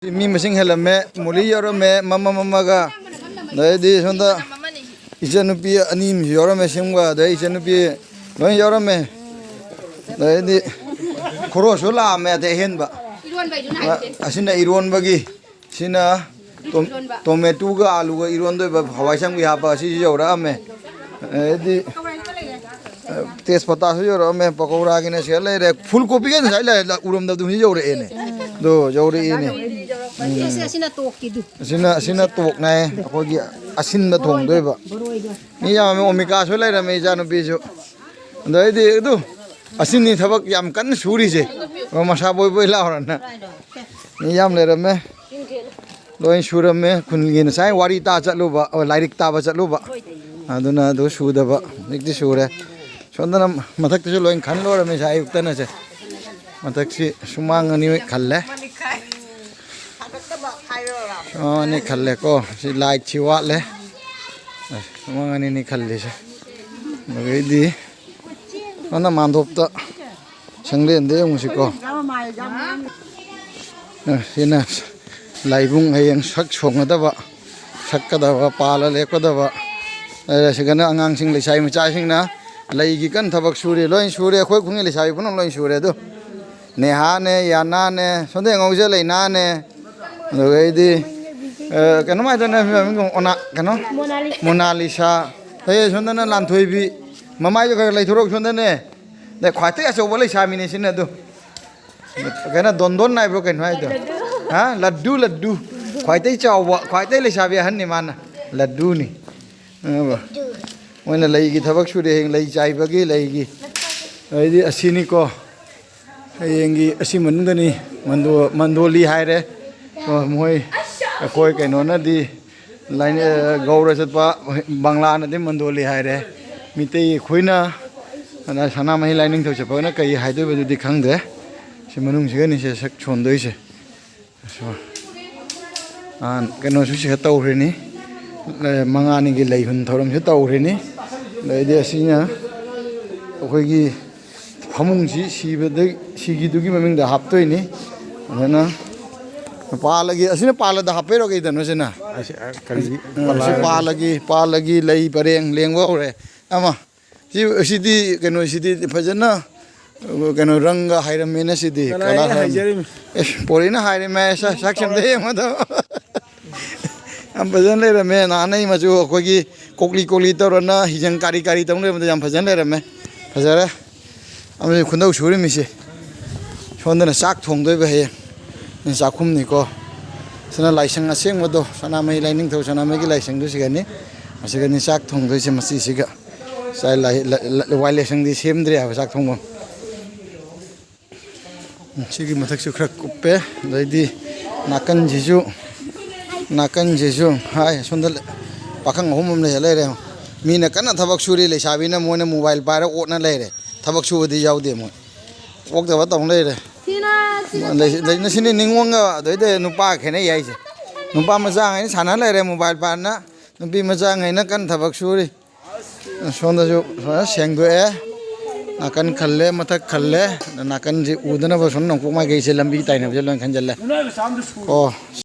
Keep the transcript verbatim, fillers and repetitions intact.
ꯃꯤ ꯃꯁꯤꯡ ꯍꯦꯜꯂꯝꯃꯦ, ꯃꯣꯂꯤ ꯌꯥꯎꯔꯝꯃꯦ, ꯃꯃ ꯃꯃꯒ, ꯑꯗꯩꯗꯤ ꯁꯣꯝꯗ ꯏꯆꯟꯅꯨꯄꯤ ꯑꯅꯤ ꯑꯃꯁꯨ ꯌꯥꯎꯔꯝꯃꯦ, ꯁꯤꯝꯒ, ꯑꯗꯩ ꯏꯆꯟꯅꯨꯄꯤ ꯂꯣꯏ ꯌꯥꯎꯔꯝꯃꯦ꯫ ꯑꯗꯩꯗꯤ ꯈꯣꯔꯣꯁꯨ ꯂꯥꯛꯑꯝꯃꯦ ꯑꯇꯩ ꯑꯍꯦꯟꯕ꯫ ꯑꯁꯤꯅ ꯏꯔꯣꯟꯕꯒꯤ, ꯁꯤꯅ ꯇꯣꯃꯦꯇꯣꯒ ꯑꯥꯂꯨꯒ ꯏꯔꯣꯟꯗꯣꯏꯕ, ꯍꯋꯥꯏ ꯑꯁꯥꯡꯕꯤ ꯍꯥꯞꯄ, ꯑꯁꯤꯁꯨ ꯌꯧꯔꯛꯑꯝꯃꯦ꯫ ꯑꯗꯩꯗꯤ ꯇꯦꯖꯄꯇꯥꯁꯨ ꯌꯧꯔꯛꯑꯝꯃꯦ, ꯄꯀꯧꯔꯥꯒꯤꯅ ꯁꯤꯗ ꯂꯩꯔꯦ, ꯐꯨꯜ ꯀꯣꯕꯤꯒ ꯉꯁꯥꯏ ꯂꯩ-, ꯂ-, ꯎꯔꯝꯗꯕꯗꯨꯝꯁꯨ ꯌꯧꯔꯛꯑꯦꯅꯦ꯫ ꯑꯗꯣ ꯌꯧꯔꯛꯏꯅꯦ꯫ ꯎꯝ꯫ ꯑꯁꯤꯅ, ꯑꯁꯤꯅ ꯇꯣꯛꯅꯦ ꯑꯩꯈꯣꯏꯒꯤ ꯑꯁꯤꯟꯕ ꯊꯣꯡꯗꯣꯏꯕ꯫ ꯃꯤ ꯌꯥꯝꯃꯦ, ꯑꯣꯃꯤꯀꯥꯁꯨ ꯂꯩꯔꯝꯃꯦ, ꯏꯆꯥꯅꯨꯄꯤꯁꯨ꯫ ꯑꯗꯩꯗꯤ ꯑꯗꯨ ꯑꯁꯤꯅꯤ ꯊꯕꯛ ꯌꯥꯝ ꯀꯟꯅ ꯁꯨꯔꯤꯁꯦ꯫ ꯑꯣ, ꯃꯁꯥ ꯕꯣꯏ ꯕꯣꯏ ꯂꯥꯎꯔꯅ꯫ ꯃꯤ ꯌꯥꯝ ꯂꯩꯔꯝꯃꯦ꯫ ꯂꯣꯏ ꯁꯨꯔꯝꯃꯦ꯫ ꯈꯨꯟꯒꯤ ꯉꯁꯥꯏ ꯋꯥꯔꯤ ꯇꯥ ꯆꯠꯂꯨꯕ, ꯑꯣ, ꯂꯥꯏꯔꯤꯛ ꯇꯥꯕ ꯆꯠꯂꯨꯕ꯫ ꯑꯗꯨꯅ ꯑꯗꯨ ꯁꯨꯗꯕ꯫ ꯍꯧꯖꯤꯛꯇꯤ ꯁꯨꯔꯦ꯫ ꯁꯣꯝꯗꯅ ꯃꯊꯛꯇꯁꯨ ꯂꯣꯏ ꯈꯟ ꯂꯣꯏꯔꯝꯃꯦ ꯉꯁꯥꯏ ꯑꯌꯨꯛꯇꯅꯁꯦ꯫ ꯃꯊꯛꯁꯤ ꯁꯨꯃꯥꯡ ꯑꯅꯤ ꯈꯜꯂꯦ꯫ ꯁꯨꯃꯥꯡ ꯑꯅꯤ ꯈꯜꯂꯦꯀꯣ꯫ ꯁꯤ ꯂꯥꯏꯠꯁꯤ ꯋꯥꯠꯂꯦ꯫ ꯁꯨꯃꯥꯡ ꯑꯅꯤꯅꯤ ꯈꯜꯂꯤꯁꯦ꯫ ꯑꯗꯩꯗꯤ ꯁꯣꯝꯗ ꯃꯥꯟꯗꯣꯞꯇ ꯁꯪꯂꯦꯟꯗ ꯌꯦꯡꯉꯨꯁꯤꯀꯣ꯫ ꯑ, ꯁꯤꯅ ꯂꯥꯏꯕꯨꯡ ꯍꯌꯦꯡ ꯁꯛ ꯁꯣꯡꯒꯗꯕ, ꯁꯛꯀꯗꯕ, ꯄꯥꯜꯂ ꯂꯦꯞꯀꯗꯕ꯫ ꯑ, ꯁꯤꯗꯅ ꯑꯉꯥꯡꯁꯤꯡ, ꯂꯩꯁꯥꯕꯤ ꯃꯆꯥꯁꯤꯡꯅ ꯂꯩꯒꯤ ꯀꯟꯅ ꯊꯕꯛ ꯁꯨꯔꯤ, ꯂꯣꯏ ꯁꯨꯔꯦ꯫ ꯑꯩꯈꯣꯏ ꯈꯨꯡꯒꯪꯒꯤ ꯂꯩꯁꯥꯕꯤ ꯄꯨꯝꯅꯃꯛ ꯂꯣꯏ ꯁꯨꯔꯦ꯫ ꯑꯗꯨ ꯅꯦꯍꯥꯅꯦ, ꯌꯥꯅꯥꯅꯦ, ꯁꯣꯝꯗ ꯌꯦꯡꯍꯧꯁꯦ, ꯂꯩꯅꯥꯅꯦ, ꯑꯗꯨꯗꯒꯤꯗꯤ, ꯑ, ꯀꯩꯅꯣꯝ ꯍꯥꯏꯗꯅ ꯃꯃꯤꯡ ꯑꯣꯅꯥ-, ꯀꯩꯅꯣ? ꯃꯣꯅꯥꯂꯤꯁꯥ꯫ ꯃꯣꯅꯥꯂꯤꯁꯥ꯫ ꯑꯦ, ꯁꯣꯝꯗꯅ ꯂꯥꯟꯊꯣꯏꯕꯤ꯫ ꯃꯃꯥꯏꯗꯣ ꯈꯔ ꯈꯔ ꯂꯩꯊꯣꯔꯛꯎ ꯁꯣꯝꯗꯅꯦ꯫ ꯑꯗꯩ ꯈ꯭ꯋꯥꯏꯗꯒꯤ ꯑꯆꯧꯕ ꯂꯩꯁꯥꯕꯤꯅꯦ ꯁꯤꯅ ꯑꯗꯨ꯫ ꯀꯩꯅꯣ, ꯗꯣꯟꯗꯣꯟ ꯍꯥꯏꯕ꯭ꯔꯣ ꯀꯩꯅꯣ ꯍꯥꯏꯗꯣ? ꯍꯥ? ꯂꯗꯨ, ꯂꯗꯨ꯫ ꯈ꯭ꯋꯥꯏꯗꯒꯤ ꯆꯥꯎꯕ, ꯈ꯭ꯋꯥꯏꯗꯒꯤ ꯂꯩꯁꯥꯕꯤ ꯑꯍꯟꯅꯤ ꯃꯥꯅ꯫ ꯂꯗꯨꯅꯤ꯫ ꯑꯗꯨꯒ ꯃꯣꯏꯅ ꯂꯩꯒꯤ ꯊꯕꯛ ꯁꯨꯔꯦ, ꯍꯌꯦꯡ ꯂꯩ ꯆꯥꯏꯕꯒꯤ ꯂꯩꯒꯤ꯫ ꯑꯗꯩꯗꯤ ꯑꯁꯤꯅꯤꯀꯣ꯫ ꯍꯌꯦꯡꯒꯤ ꯑꯁꯤ ꯃꯅꯨꯡꯗꯅꯤ꯫ ꯃꯟꯗꯣ-, ꯃꯟꯗꯣꯂꯤ ꯍꯥꯏꯔꯦ꯫ ꯑꯣ, ꯃꯣꯏ ꯑꯩꯈꯣꯏ ꯀꯩꯅꯣꯅꯗꯤ ꯂꯥꯏꯅ-, ꯒꯧꯔ ꯆꯠꯄ ꯕꯪꯂꯥꯅꯗꯤ ꯃꯟꯗꯣꯂꯤ ꯍꯥꯏꯔꯦ꯫ ꯃꯤꯇꯩ ꯑꯩꯈꯣꯏꯅ ꯑꯗ ꯁꯅꯥꯃꯍꯤ ꯂꯥꯏꯅꯤꯡꯊꯧ ꯆꯠꯄꯒꯅ ꯀꯩ ꯍꯥꯏꯗꯣꯏꯕꯗꯨꯗꯤ ꯈꯪꯗ꯭ꯔꯦ꯫ ꯁꯤ ꯃꯅꯨꯡꯁꯤꯒꯅꯤꯁꯦ ꯁꯛ ꯁꯣꯟꯗꯣꯏꯁꯦ꯫ ꯑꯁꯣ-, ꯑꯥ, ꯀꯩꯅꯣꯁꯨ ꯁꯤꯗ ꯇꯧꯈ꯭ꯔꯤꯅꯤ꯫ ꯑꯦ, ꯃꯉꯥꯅꯤꯒꯤ ꯂꯩ ꯍꯨꯟ ꯊꯧꯔꯝꯁꯨ ꯇꯧꯈ꯭ꯔꯤꯅꯤ꯫ ꯑꯗꯩꯗꯤ ꯑꯁꯤꯅ ꯑꯩꯈꯣꯏꯒꯤ ꯐꯃꯨꯡꯁꯤ ꯁꯤꯕꯗ-, ꯁꯤꯒꯤꯗꯨꯒꯤ ꯃꯃꯤꯡꯗ ꯍꯥꯞꯇꯣꯏꯅꯤ꯫ ꯑꯗꯨꯅ ꯄꯥꯜꯂꯒꯤ, ꯑꯁꯤꯅ ꯄꯥꯜꯂꯗ ꯍꯥꯞꯄꯩꯔꯣ ꯀꯩꯗꯅꯣ ꯁꯤꯅ? ꯑꯁꯤ, ꯑ, ꯀꯔꯤ ꯎꯝ, ꯁꯤ ꯄꯥꯜꯂꯒꯤ? ꯄꯥꯜꯂꯒꯤ, ꯄꯥꯜꯂꯒꯤ ꯂꯩ ꯄꯔꯦꯡ ꯂꯦꯡꯕ ꯍꯧꯔꯦ꯫ ꯑꯃ, ꯁꯤ, ꯁꯤꯗꯤ ꯀꯩꯅꯣ, ꯁꯤꯗꯤ ꯐꯖꯅ, ꯀꯩꯅꯣ, ꯔꯪꯒ ꯍꯥꯏꯔꯝꯃꯦꯅ ꯁꯤꯗꯤ꯫ ꯀꯅꯥ ꯀꯂꯔ ꯍꯥꯏꯔꯝꯃꯦ? ꯍꯥꯏꯖꯔꯤꯃꯤ? ꯑꯦ, ꯄꯣꯔꯤꯅ ꯍꯥꯏꯔꯦ, ꯃꯌꯥꯏ ꯁꯛ-, ꯁꯛꯁꯤꯡꯗ ꯌꯦꯡꯕꯗꯣ꯫ ꯌꯥꯝ ꯐꯖꯅ ꯂꯩꯔꯝꯃꯦ꯫ ꯅꯍꯥꯟ ꯑꯩ ꯃꯆꯨ ꯑꯩꯈꯣꯏꯒꯤ ꯀꯣꯛꯂꯤ ꯀꯣꯛꯂꯤ ꯇꯧꯔꯅ ꯍꯤꯖꯪ ꯀꯥꯔꯤ ꯀꯥꯔꯤ ꯇꯧ ꯂꯩꯔꯝꯕꯗꯣ ꯌꯥꯝ ꯐꯖꯅ ꯂꯩꯔꯝꯃꯦ꯫ ꯐꯖꯔꯦ꯫ ꯑꯃꯗꯤ ꯈꯨꯟꯗꯧ ꯁꯨꯔꯤꯃꯤꯁꯦ꯫ ꯁꯣꯝꯗꯅ ꯆꯥꯛ ꯊꯣꯡꯗꯣꯏꯕ ꯍꯌꯦꯡ꯫ ꯆꯥꯛꯈꯨꯝꯅꯤꯀꯣ꯫ ꯁꯤꯅ ꯂꯥꯏꯁꯪ ꯑꯁꯦꯡꯕꯗꯣ, ꯁꯅꯥꯃꯍꯤ ꯂꯥꯏꯅꯤꯡꯊꯧ ꯁꯅꯥꯃꯍꯤꯒꯤ ꯂꯥꯏꯁꯪꯗꯨ ꯁꯤꯒꯅꯤ꯫ ꯑꯁꯤꯒꯅꯤ ꯆꯥꯛ ꯊꯣꯡꯗꯣꯏꯁꯦ ꯃꯁꯤꯁꯤꯒ꯫ ꯆꯥꯏ ꯂꯥꯏ-, ꯂ-, ꯂ-, ꯋꯥꯏ ꯂꯥꯏꯁꯪꯗꯤ ꯁꯦꯝꯗ꯭ꯔꯤ ꯍꯥꯏꯕ ꯆꯥꯛ ꯊꯣꯡꯐꯝ꯫ ꯁꯤꯒꯤ ꯃꯊꯛꯁꯨ ꯈꯔ ꯀꯨꯞꯄꯦ꯫ ꯑꯗꯩꯗꯤ ꯅꯥꯀꯟꯁꯤꯁꯨ, ꯅꯥꯀꯟꯁꯤꯁꯨ ꯍꯥꯏ, ꯁꯣꯝꯗ ꯂꯩ-, ꯄꯥꯈꯪ ꯑꯍꯨꯝ ꯑꯃ ꯂꯩ ꯂꯩꯔꯦ꯫ ꯃꯤꯅ ꯀꯟꯅ ꯊꯕꯛ ꯁꯨꯔꯤ, ꯂꯩꯁꯥꯕꯤꯅ ꯃꯣꯏꯅ ꯃꯣꯕꯥꯏꯜ ꯄꯥꯏꯔ ꯑꯣꯠꯅ ꯂꯩꯔꯦ꯫ ꯊꯕꯛ ꯁꯨꯕꯗꯤ ꯌꯥꯎꯗꯦ ꯃꯣꯏ꯫ ꯑꯣꯛꯇꯕ ꯇꯧ ꯂꯩꯔꯦ꯫ ꯁꯤꯅ, ꯁꯤꯅ ꯂꯩ-, ꯂꯩ-, ꯁꯤꯅꯤ ꯅꯤꯉꯣꯟꯒ ꯑꯗꯩꯗꯤ ꯅꯨꯄꯥ ꯈꯦꯠꯅꯩ ꯍꯥꯏꯁꯦ꯫ ꯅꯨꯄꯥ ꯃꯆꯥꯉꯩꯅ ꯁꯥꯟꯅ ꯂꯩꯔꯦ ꯃꯣꯕꯥꯏꯜ ꯄꯥꯏꯔꯅ꯫ ꯅꯨꯄꯤ ꯃꯆꯥꯉꯩꯅ ꯀꯟꯅ ꯊꯕꯛ ꯁꯨꯔꯤ꯫ ꯁꯣꯝꯗꯁꯨ ꯐꯖꯅ ꯁꯦꯡꯗꯣꯛꯑꯦ꯫ ꯅꯥꯀꯟ ꯈꯜꯂꯦ, ꯃꯊꯛ ꯈꯜꯂꯦ꯫ ꯅꯥꯀꯟꯁꯤ ꯎꯗꯅꯕ ꯁꯣꯝ ꯅꯣꯡꯄꯣꯛ ꯃꯥꯏꯀꯩꯁꯦ ꯂꯝꯕꯤ ꯇꯥꯏꯅꯕꯁꯦ ꯂꯣꯏ ꯈꯟꯖꯜꯂꯦ꯫ ꯑꯣ꯫